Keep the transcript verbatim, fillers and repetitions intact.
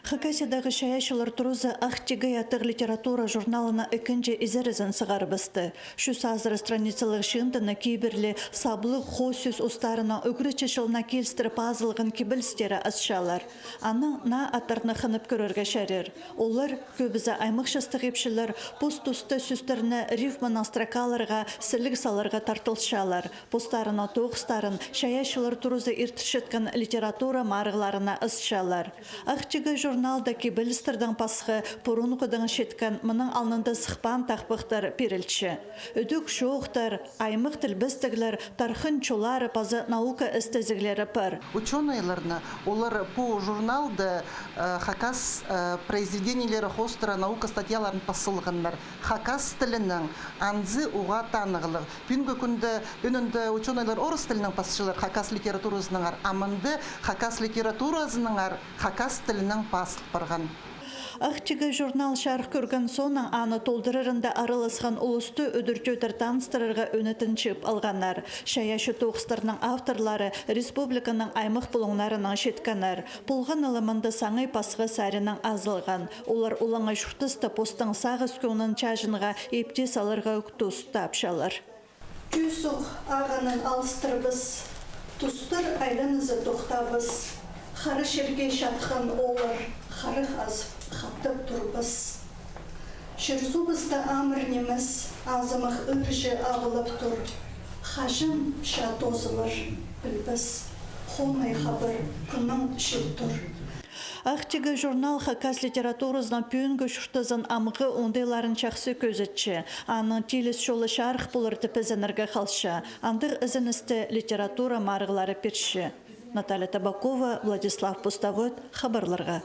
Хакасиядағы чайаачылар туразы «Ах тигей» аттығ литература журналына ікінҷі изерізін сығарыбысты. Чӱс азыра страницалығ чыындыны кибірлі саблығ хо сӧс устарының ӱгретчі чылына килістір пазылған кибелістері асчалар. Анаң наа аттарны хынып кӧрерге чарир. Олар, кӧбізі аймах частығ ипчілер, пос туста сӧстерні рифманаң строкаларға, сіліг саларға тартылчалар. Постарының тоғыстарын чайаачылар туразы иртірчеткен литература марығларына ысчалар. «Ах тигей» журналда кибелістердең пасха пурунғыдаң читкен, мының алнында сыхпаан тахпахтар пирілче. Ідӧк чоохтар, аймах тілбестеглер, тархын чоллары паза наука істезіглері пар. Учёныйларны, олар пу журналда, э, хакас, э, произведениелері хоостыра наука статьяларын пас салғаннар. Хакас тілінең анзы уғаа танығлығ. Пӱӱнгі кӱнде ӧӧнінде учёныйлар орыс тілінең пасчалар хакас литературазынаңар, а мында хакас литературазынаңар хакас тілінең пазыл парған. «Ах тигей» журнал чарых кӧрген соонаң, аны толдырарында араласхан улусты удур-тӧдір таныстырарға ӧнетін чыып алғаннар. Чайаачы тоғыстарның авторлары республиканың аймах пулуңнарынаң читкеннер. Полған ла, мында саңай пасха саринаң азылған. Олар олаңай чуртаста постың сағыс кӧңнін чаҷынға иптес аларға ӱк тус тапчалар. Тӧс ох ағанын алыстырбас, тустар айланызы тохтабас. Хара чирге чатхан ооллар харах азып, хаптап турбас. Чир-суубыста амыр нимес, азымах ырҷы абылап тур. Хаҷан чаа тоозылар, пілбес. Хомай хабар кӱннең чіл тур. «Ах тигей» журнал хакас литературазының пӱӱнгі чуртазын, амғы оңдайларын чахсы кӧзітче. Аның тиліс чолы чарых полар тіп ізенерге халча. Андағ ізеністі литература марығлары пирче. Наталья Табакова, Владислав Пустовоит, хабарларға.